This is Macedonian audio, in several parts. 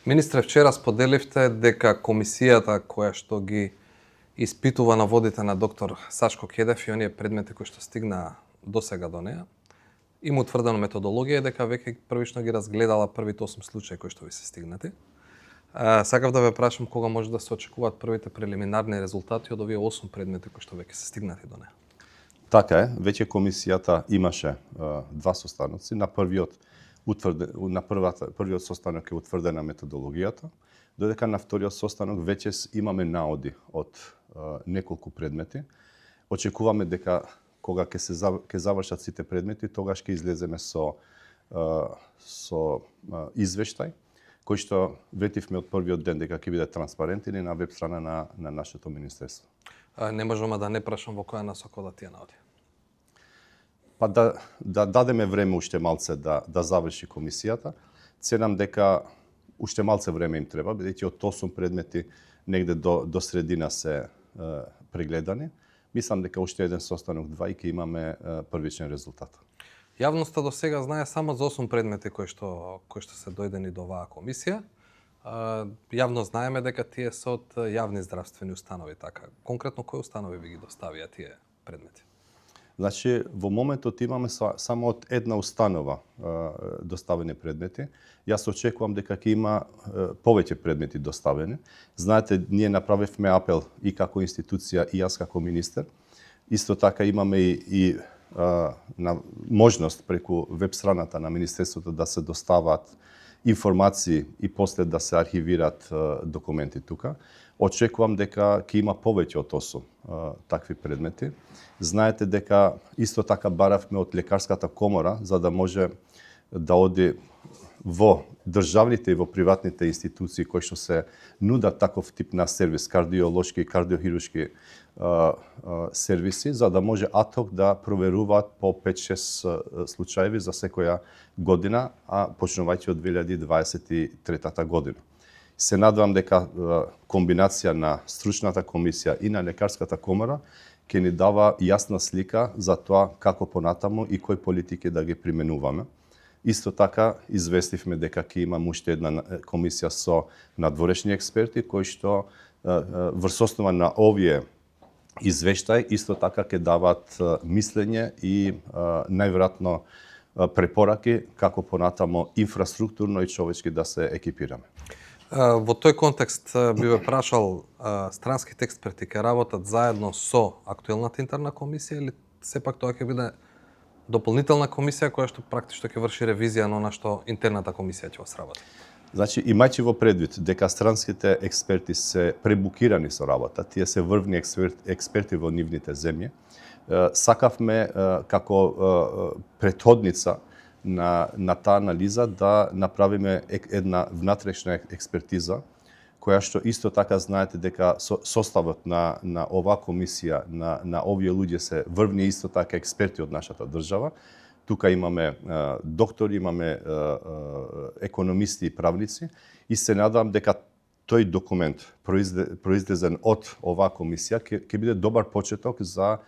Министре, вчера споделивте дека комисијата која што ги испитува наводите на доктор Сашко Кедев и оние предмети кои што стигнаа досега до неа, има утврдена методологија дека веќе првично ги разгледала првите 8 случаи кои што ви се стигнати. Сакав да ве прашам кога може да се очекуваат првите прелиминарни резултати од овие 8 предмети кои што веќе се стигнати до неа. Така е, веќе комисијата имаше два состаноци. Првиот состанок е утврдена методологијата, додека на вториот состанок веќе имаме наоди од неколку предмети. Очекуваме дека кога ќе завршат сите предмети, тогаш ќе излеземе со извештај кој што ветивме од првиот ден дека ќе биде транспарентен и на веб страна на нашето министерство. Не можеме да не прашам во која насока да тие наоди. Па да дадеме време уште малце да заврши комисијата. Ценам дека уште малце време им треба, бидејќи од 8 предмети негде до средина се прегледани. Мислам дека уште еден состанок, два и ќе имаме првичен резултат. Јавноста до сега знае само за 8 предмети кои што се дојдени до оваа комисија. Јавно знаеме дека тие се од јавни здравствени установи, така. Конкретно кои установи ви ги доставија тие предмети? Значи, во моментот имаме само од една установа доставени предмети. Јас очекувам дека ќе има повеќе предмети доставени. Знаете, ние направивме апел и како институција и јас како министер. Исто така имаме и на можност преку веб страната на министерството да се достават информации и после да се архивират документи тука. Очекувам дека ќе има повеќе од 8 такви предмети. Знаете дека исто така баравме од лекарската комора за да може да оди во државните и во приватните институции кои што се нудат таков тип на сервис, кардиолошки и кардиохируршки сервиси, за да може ад-хок да проверуваат по 5-6 случаеви за секоја година, а почнувајќи од 2023 година. Се надевам дека комбинација на стручната комисија и на лекарската комора ќе ни дава јасна слика за тоа како понатаму и кои политики да ги применуваме. Исто така известивме дека ќе имаме уште една комисија со надворешни експерти кои што врз основа на овие извештај исто така ќе дават мислење и најверојатно препораки како понатамо инфраструктурно и човечки да се екипираме. Во тој контекст би ве прашал, странските експерти ќе работат заедно со актуелната интерна комисија или сепак тоа ќе биде дополнителна комисија која што практично ќе врши ревизија на она што интерната комисија ќе сработи? Значи, имајќи во предвид дека странските експерти се пребукирани со работа, тие се врвни експерти во нивните земји, сакавме како претходница на таа анализа да направиме една внатрешна експертиза, која што исто така знаете дека составот на оваа комисија, на овие луѓе се врвни исто така експерти од нашата држава. Тука имаме доктори, имаме економисти и правници и се надевам дека тој документ произлезен од оваа комисија ќе биде добар почеток за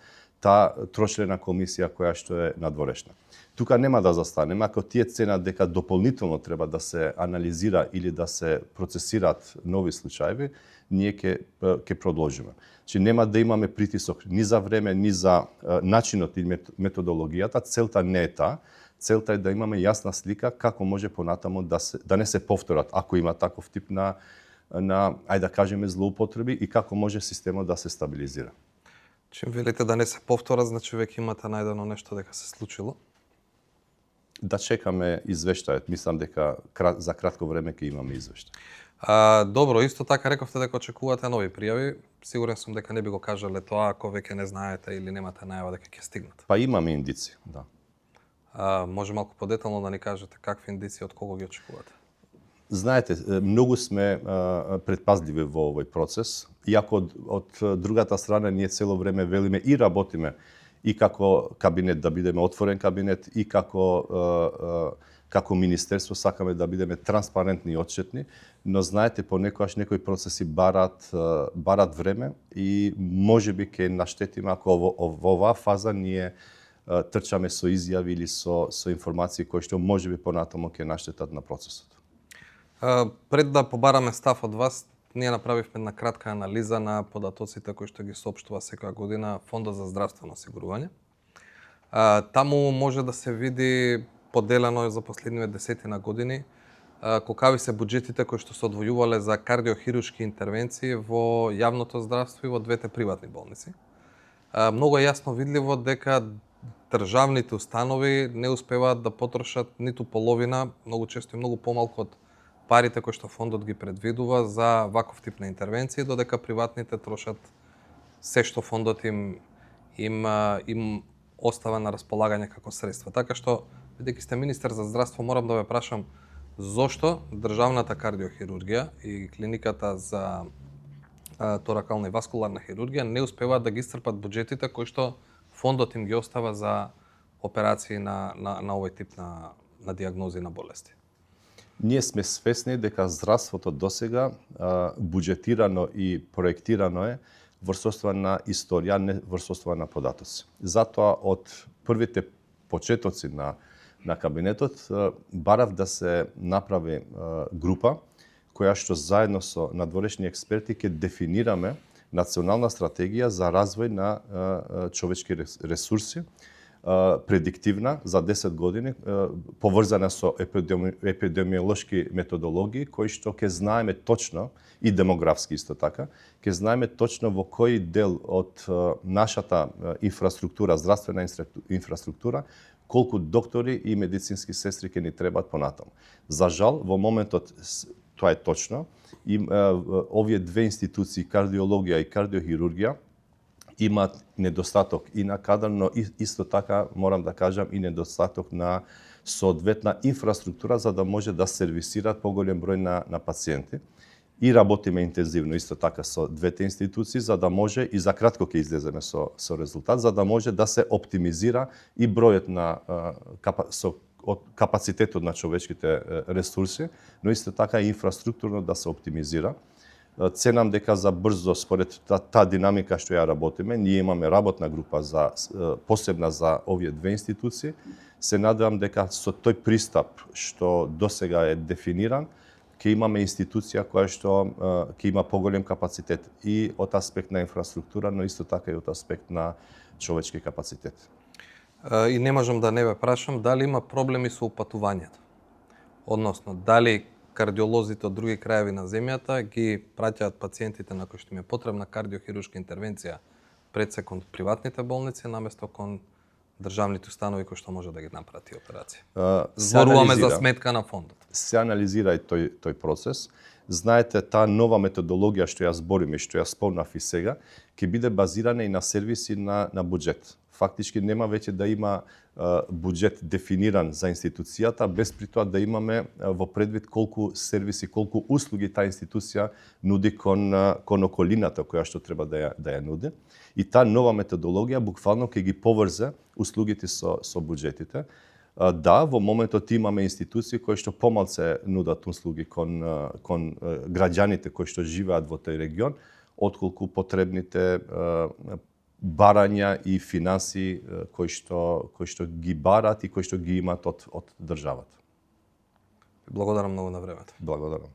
таа трочлена комисија која што е надворешна. Тука нема да застанеме, ако тие ценат дека дополнително треба да се анализира или да се процесираат нови случаеви, ние ќе продолжиме. Значи нема да имаме притисок ни за време, ни за начинот и методологијата, целта не е таа. Целта е да имаме јасна слика како може понатаму да не се повторат ако има таков тип на ајде да кажеме злоупотреби и како може системот да се стабилизира. Чим велите да не се повтора, значи веќе имате најдено нешто дека се случило? Да чекаме извештајот. Мислам дека за кратко време ќе имаме извештај. Добро, исто така рековте дека очекувате нови пријави. Сигурен сум дека не би го кажале тоа ако веќе не знаете или немате најава дека ќе стигнат. Па имаме индици, да. Може малку подетално да ни кажете какви индици од кого ги очекувате? Знаете, многу сме предпазливи во овој процес, иако од другата страна ние цело време велиме и работиме и како кабинет да бидеме отворен кабинет и како министерство сакаме да бидеме транспарентни и отчетни, но знаете понекогаш некои процеси барат време и можеби ќе наштетиме ако во оваа фаза ние трчаме со изјави или со информации кои што можеби понатаму ќе наштетат на процесот. Пред да побараме став од вас, ние направивме една кратка анализа на податоците кои што ги соопштува секоја година Фондот за здравствено осигурување. Таму може да се види поделено за последниве десетина години колкави се буџетите кои што се одвојувале за кардиохируршки интервенции во јавното здравство и во двете приватни болници. Многу е јасно видливо дека државните установи не успеваат да потрошат ниту половина, многу често и многу помалку од парите кои што фондот ги предвидува за ваков тип на интервенции, додека приватните трошат се што фондот им остава на располагање како средства. Така што, бидејќи сте министер за здравство, морам да ве прашам зошто државната кардиохирургија и клиниката за торакална и васкуларна хирургија не успеваат да ги исцрпат буџетите кои што фондот им ги остава за операции на овој тип на дијагнози на болести. Ние сме свесни дека здравството досега буџетирано и проектирано е врз основа на историја, не врз основа на податоци. Затоа од првите почетоци на кабинетот барав да се направи група која што заедно со надворешни експерти ќе дефинираме национална стратегија за развој на човечки ресурси, предиктивна за 10 години, поврзана со епидемиолошки методологии кои што ќе знаеме точно и демографски исто така, ќе знаеме точно во кој дел од нашата инфраструктура, здравствена инфраструктура, колку доктори и медицински сестри ќе ни требаат понатаму. За жал, во моментот тоа е точно, и овие две институции, кардиологија и кардиохирургија, имаат недостаток и на кадар, но исто така морам да кажам и недостаток на соодветна инфраструктура за да може да сервисираат поголем број на пациенти. И работиме интензивно исто така со двете институции за да може и за кратко ќе излеземе со резултат, за да може да се оптимизира и бројот на капацитетот на човечките ресурси, но исто така и инфраструктурно да се оптимизира. Ценам дека за брзо, според таа динамика што ја работиме, ние имаме работна група посебна за овие две институции. Се надевам дека со тој пристап што досега е дефиниран, ќе имаме институција која што ќе има поголем капацитет и од аспект на инфраструктура, но исто така и од аспект на човечки капацитет. И не можам да не ве прашам дали има проблеми со упатувањето. Односно, дали кардиолозите од други краеви на земјата ги праќаат пациентите на кои што им е потребна кардиохируршка интервенција пред се кон приватните болници наместо кон државните установи кои што може да ги направат тие операции. Зборуваме за сметка на фондот. Се анализира и тој процес. Знаете, таа нова методологија што ја збориме, што ја спомнав и сега, ќе биде базирана и на сервиси на буџет. Фактички нема веќе да има буџет дефиниран за институцијата, без при тоа да имаме во предвид колку сервиси, колку услуги таа институција нуди кон околината која што треба да ја нуди. И таа нова методологија буквално ќе ги поврзе услугите со буџетите. Да, во моментот имаме институции кои што помалце нудат услуги кон граѓаните кои што живеат во тој регион, отколку потребните барања и финанси кои што ги барат и кои што ги имаат од државата. Благодарам многу на времето. Благодарам.